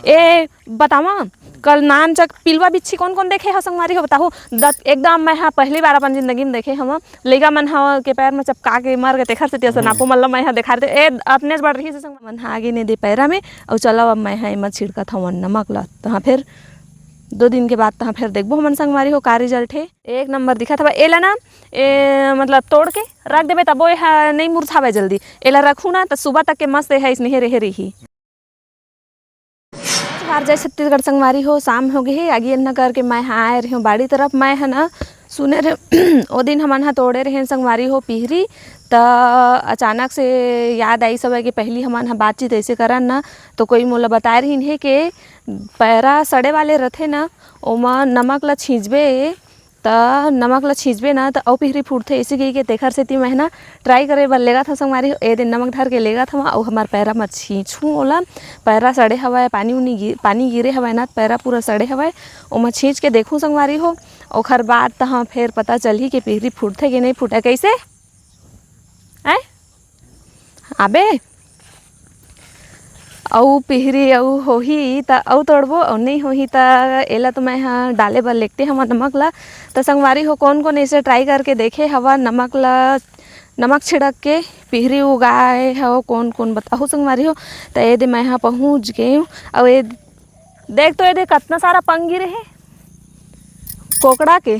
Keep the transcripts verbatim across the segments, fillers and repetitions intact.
ए, बतावा, कल नान चक पिलवा बिच्छी कौन कौन देखे हो संगवारी हो, बताहू। दत-, एकदम मैं हा पहली बार अपन जिंदगी में देखे हव। लइका मन ह के पैर में चपका के मर गे, तेखर सेती असन हम्म। आपो मन ल मैं हा देखा रहे। ए, अपने बड़ रही से संग मन हा आगे ने दे पैरा में। अउ चलो, अब मैं हा एमा छिड़कत हवन नमक ल। तहाँ फिर दो दिन के बाद तहाँ फिर देखबो हमन संगवारी हो का रिजल्ट हे। एक नंबर दिखत हवय। एला ना, ए, मतलब तोड़ के रख देबे तबो ए हा नइ मुरझावय जल्दी। एला रखहू ना त सुबह तक के मस्त ए हा इसने रहे रही। बार जय छत्तीसगढ़ संगवारी हो, शाम हो गे हे, आगी अन्ना करके मैं हा आए रहे हूँ बाड़ी तरफ। मैं हा ना सुने रहे ओ दिन हमन हा तोड़े रहे संगवारी हो पिहरी, त अचानक से याद आई सबे कि पहली हमन हा बातचीत ऐसे करन ना, तो कोई मोला बताए रहिन हे कि पैरा सड़े वाले रथे ना, ओमा नमक ला छींचबे त नमक ल छींचबे ना, त अउ पिहरी फूटथे, अइसे कहिके तेखर सेती मैं ह ना ट्राई करे बर लेगत हव संगवारी हो। ए दिन नमक धर के लेगत हव, अउ हमर पैरा म छींचहूँ ओला। पैरा सड़े हवय, पानी उनी गिर-, पानी गिरे हवय ना, त पैरा पूरा सड़े हवय। ओमा छींच के देखहूँ संगवारी हो, ओखर बाद तहाँ फेर पता चलही कि पिहरी फूटथे कि नइ फूटय। कइसे? आय? आबे? अउ पिहरी अउ होही त अउ तोड़बो, अउ नइ होही त एला तो मैं ह डाले बर लेगते हवं नमक ला। त संगवारी हो, कोन कोन ऐसे ट्राई करके देखे हवा नमक ला, नमक छिड़क के पिहरी उगाए हव, कोन कोन बताहू संगवारी हो। त ए दे मैं ह पहुँच गेंव, अउ ए देख तो, ए दे कतना सारा पंग गिरे हे कोकड़ा के।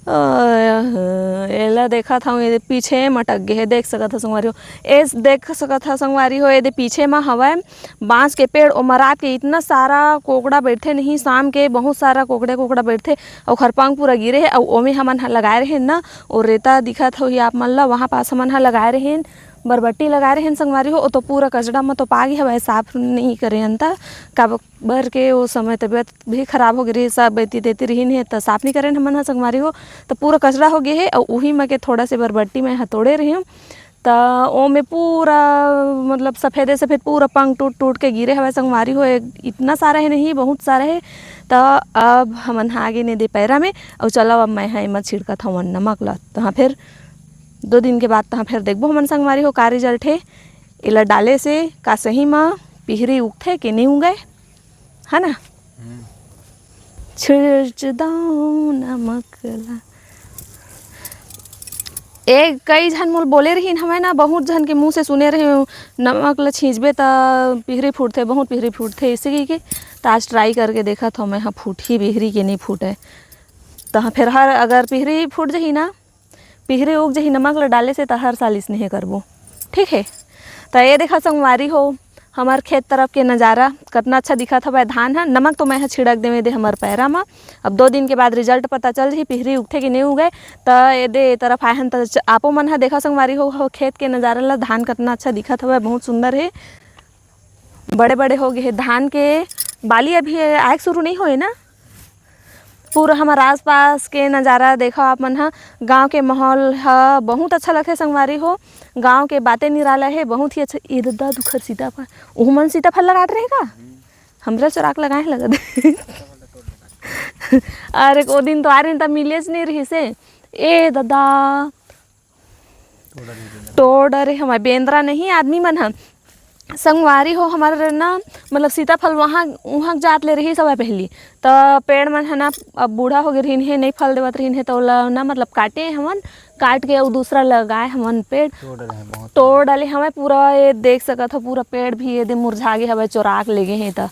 अह, एला देखत हव, ए पीछे मटक गे हे, देख सकत हव संगवारी हो। ए देख सकत हव संगवारी हो, ए दे पीछे म हवय बांस के पेड़, ओमा रात के इतना सारा कोकड़ा बैठथे नहीं, शाम के बहुत सारा कोकड़े कोकड़ा बैठथे, ओखर पंख पूरा गिरे हे। अउ ओमे हमन ह लगाए रहेन ना, ओ रेता दिखत होही आप मन ल, वहाँ पास हमन ह लगाए रहेन, बरबट्टी लगाए रहेन संगवारी हो। ओ तो पूरा कचड़ा म तो पा गे हवय, साफ नहीं करे हन त, काबर के ओ समय तबियत भी खराब हो गे रहिस, सब एती तेती रहिन हे, त साफ नइ करेन हमन ह संगवारी हो, त पूरा कचरा हो गे हे। अउ उही म के थोड़ा से बरबट्टी मैं ह तोड़े रहिन, त ओमे पूरा, मतलब, सफेदे सफेद पूरा पंख टूट टूट के गिरे हवय संगवारी हो। एक, इतना सारा हे नहीं, बहुत सारा हे। त अब हमन ह आगे ने दे पैरा में, अउ चलो, अब मैं ह एमा छिड़कत हवन नमक ल। तहाँ फेर दो दिन के बाद तहाँ फेर देखबो हमन संगवारी हो का रिजल्ट हे। एला डाले से का सही म पिहरी उगथे के नइ उगय? है ना? हम्म। छिड़च दऊ नमक ला। ए, कई झन मोल बोले रहिन हवय ना, बहुत झन के मुंह से सुने रहे हूँ, "नमक ला छींचबे त पिहरी फूटथे, बहुत पिहरी फूटथे," इसे कहिके। त आज ट्राई करके देखत हव मैं ह, फूटही पिहरी के नइ फूटय। त फेर हर अगर पिहरी फूट जही ना, पिहरी उग जही नमक ल डाले से, त हर साल इसने हे करबो, ठीक हे। त ये देखा संगवारी हो, हमर खेत तरफ के नजारा कतना अच्छा दिखत हवय। धान ह, नमक तो मैं ह छिड़क देवे दे हमर पैरा म। अब दो दिन के बाद रिजल्ट पता चल जही, पिहरी उगथे कि नइ उगय। त ये दे, ए तरफ आए हन, त च-, आपो मन ह देखा संगवारी हो, हो खेत के नजारा ल, धान कतना अच्छा दिखत हवय, बहुत सुंदर हे। बड़े-बड़े हो गे हे धान के बाली, अभी आए के शुरू नइ होए ना। पूरा हमर आसपास के नजारा देखो आप मन ह, गांव के माहौल ह बहुत अच्छा लगथे संगवारी हो। गांव के बातें निराला हे, बहुत ही अच्छा। ए ददा, दुखर सीताफल, ओहू मन सीताफल लगात रहे का? हमरे चोराक लगाए हे लगत। अरे, ओ दिन तो आ रही त मिलेच नइ रहिसे। ए ददा, तोड़ डरे हवय, बेंदरा नहीं, आदमी मन ह। संगवारी हो, हमर ना, मतलब, सीताफल वहाँ, उहाँ जात ले रही सवय पहली, त पेड़ मन ह ना, अब बूढ़ा हो गे रहिन हे, नइ फल देवत रहिन हे, त ओला ना, मतलब, काटे हवन, काट के अउ दूसरा लगाए हवन पेड़। तोड़ डरे हैं बहुत। तोड़ डाले हवय पूरा, ये देख सकत हो, पूरा पेड़ भी ये दे मुरझा गे हवय, चोराक ले गे हे। त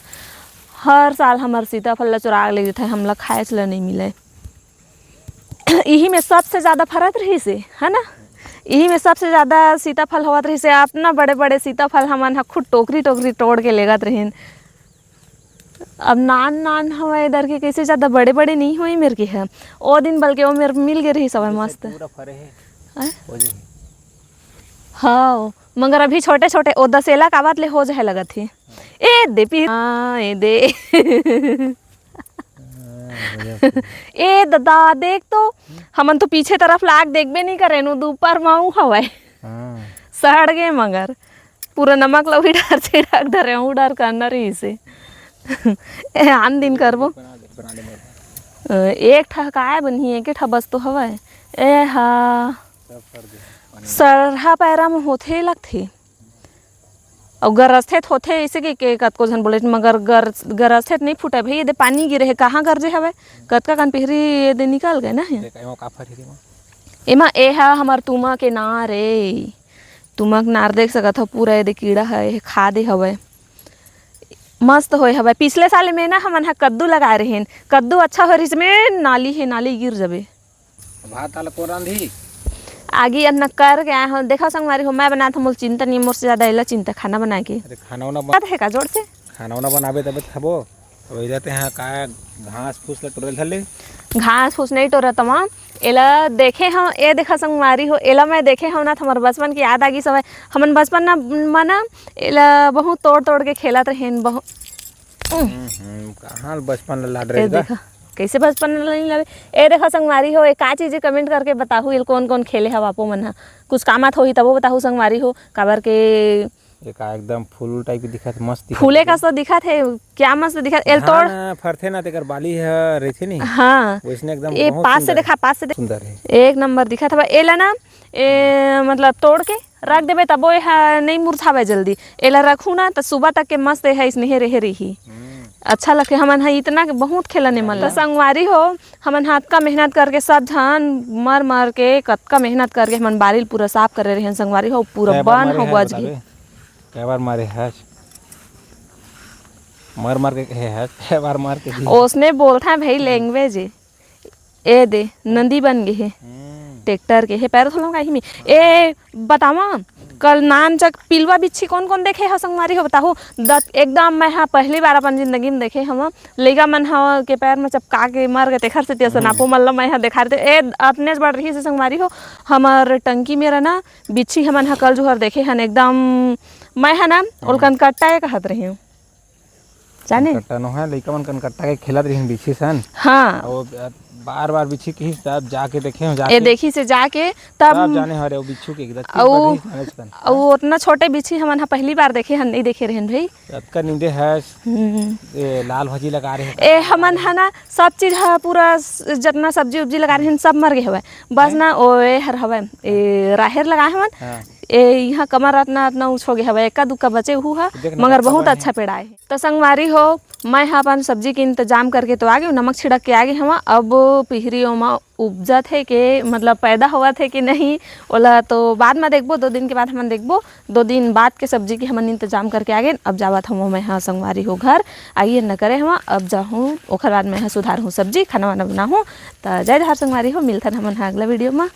हर साल हमर सीताफल ला चोराक ले जथे, हमला खाए ला नइ मिले। इही में सबसे ज्यादा फरत रहिस हे, है ना? इही में सबसे ज्यादा सीताफल होवत रहिस हे। अतना बड़े-बड़े सीताफल हमन ह खुद टोकरी-टोकरी तोड़ के लेगत रहिन। अब नान-नान हवय इधर के, कइसे ज्यादा बड़े-बड़े नइ होय मेर के ह। ओ दिन बल्कि ओ मेर मिल गे रहिस हवय मस्त। पूरा फरे हे। हैं? हो जाही। हाँ, मगर अभी छोटे-छोटे, ओ दसेला कावत ले हो जाए लगत हे। ए दे पी-, हाँ, ए दे। ए ददा, देख तो, हमन तो पीछे तरफ लाग देखबे नइ करेन, ओ दे ऊपर म ऊ हवय। हाँ। सड़ गे मगर। पूरा नमक ल उही डहर छिड़क डरे, ऊ डहर करना रहिस हे। ए, आन दिन करबो। अ, एक ठा काय बनही, एक ठा बस तो हवय। ए हा। सरहा पैरा म होथे लगथे। अउ गरजथे त होथे अइसे कि, के कतको झन बोले, मगर गर-, गरजथे त नइ फूटय भई। ये दे पानी गिरे हे, कहाँ गरजे हवय? कतका कन पिहरी ये दे निकल गए ना हे। देख, एमा का फरही रे, एमा? एमा ए ह हमर तुमा के नार ए। तुमा के नार देख सकत हव, पूरा ये दे कीड़ा ह, ये खा दे हवय। मस्त होए हवय। पिछले साल में ना हमन ह कद्दू लगाए रहेन, कद्दू अच्छा होए रहिस, में नाली हे, नाली गिर जबे। भात आला कोन रांधही? आगी अतना करके आए हो। देखा संगवारी हो, मैं बनात हूँ, मोर चिंता नहीं, मोर से ज्यादा एला चिंता खाना बनाए के। अरे खाना वाना बन- पता है का जोर से? खाना वाना बनाबे तबे त खाबो। अब इधर ते यहाँ का घास फूस ला टोरे धर ले। घास फूस नहीं टोरत हूँ, एला देखे हूँ, ए देखा संगवारी हो, एला मैं देखे हूँ ना, त हमर बचपन की याद आ गई सब। हमन बचपन ना, मना, एला बहुत तोड़ तोड़ के खेलत रहेन, बहुत हम्म, कहाँ बचपन ला लाड ए रही गा? देखा, कैसे बचपन ला नहीं लावे? ए देखा संगवारी हो, ए का चीज comment करके बताहू, एल कौन कौन खेले हव आपो मन ह? कुछ काम आत होही तबो बताहू संगवारी हो, काबर के ये का एकदम फूल टाइप के दिखत, मस्त दिखत फूले हे। कस तो दिखत हे, क्या मस्त दिखत, एल तोड़। हाँ, फरथे ना, तेकर बाली ह रहिथे नी। हाँ। वैसने एकदम ए बहुत पास से सुंदर देखा, हे। पास से देख। सुंदर हे। एक नंबर दिखत हवा। एला ना, ए, मतलब तोड़ के रख देबे तबो एहा नइ मुरझावय जल्दी। एला रखहू ना त सुबह तक के मस्त एहा अइसने रहे रही। हम्म। अच्छा लगथे। हमन ह इतना के बहुत खेलन एमन ला। त संगवारी हो, हमन ह अतका मेहनत करके सब झन मर मर के, कतका मेहनत करके हमन बारी ल पूरा साफ करे रहेन संगवारी हो, पूरा कै बार बन मारे हो हे गज गे। बताबे? कै बार मारे हस? मर मर के कहे हस, कै बार मार के दी? ओसने बोलथें भई, language ए। ए दे, नदी बन गे हे। हम्म। ट्रैक्टर के हे, पैर थोड़ा काहे में। ए, बतावा, कल नानचक पिलवा बिच्छी कौन कौन देखे हो संगवारी हो, बताहू? द-, एकदम मैं हा पहली बार अपन जिंदगी में देखे हव। लइका मन ह के पैर में चपका के मर गए, तेखर सेती असन हम्म। आपो मन ल मैं हा देखा रहे। ए, अतनेच बड़ रही से संगवारी हो, हमर टंकी मेर ना बिच्छी हमन ह कल जुहर देखे हन, एकदम मैं हा ना हम्म। ओलकन कट्टा ए कहत रही हूँ। जाने? कनकट्टा नो है, लइका मन कनकट्टा के खेलत रहिन बिच्छी सन। हाँ। अउ बार-बार बिच्छी किहिस, तब जाके देखे हो, ए जाके। देखी से जाके, तब तब जाने हरे, वो बिच्छू के एकदम अउ, चिपक रहिस, नानेच कन। अउ ओतना छोटे बिच्छी हमन ह पहली बार देखे हन, नहीं देखे रहेन भई। अतका नींदे हस, हम्म। ए, लाल भाजी लगा रहे हैं। ए, हमन ह ना, सब चीज ह पूरा स-, जतना सब्जी उब्जी लगा रहेन, सब मर गए हवय। बस हैं? ना, ओ, ए हर हवय, ए, राहेर लगाए हवन। हाँ। ए, इहाँ कमर अतना, अतना ऊँच हो गए हवय, एका दुक्का बचे हू ह, देख ना, मगर कच्चा बहुत बन हे। अच्छा पेड़ाए हे। त संगवारी हो, मैं ह अपन सब्जी के इंतजाम करके तो आ गेंव, नमक छिड़क के आ गे हवं। अब पिहरी ओमा उपजत हे के, मतलब पैदा होवत हे कि नहीं, ओला तो बाद में देखबो, दो दिन के बाद हमन देखबो। दो दिन बाद के सब्जी के हमन इंतजाम करके आ गेन। अब जावत हवं मैं ह संगवारी हो घर, आइए न करे हवं, अब जाहूँ, ओखर बाद मैं ह सुधारहूँ सब्जी, खाना वाना बनाहूँ। त जय धार संगवारी हो, मिलथन हमन ह अगला वीडियो म।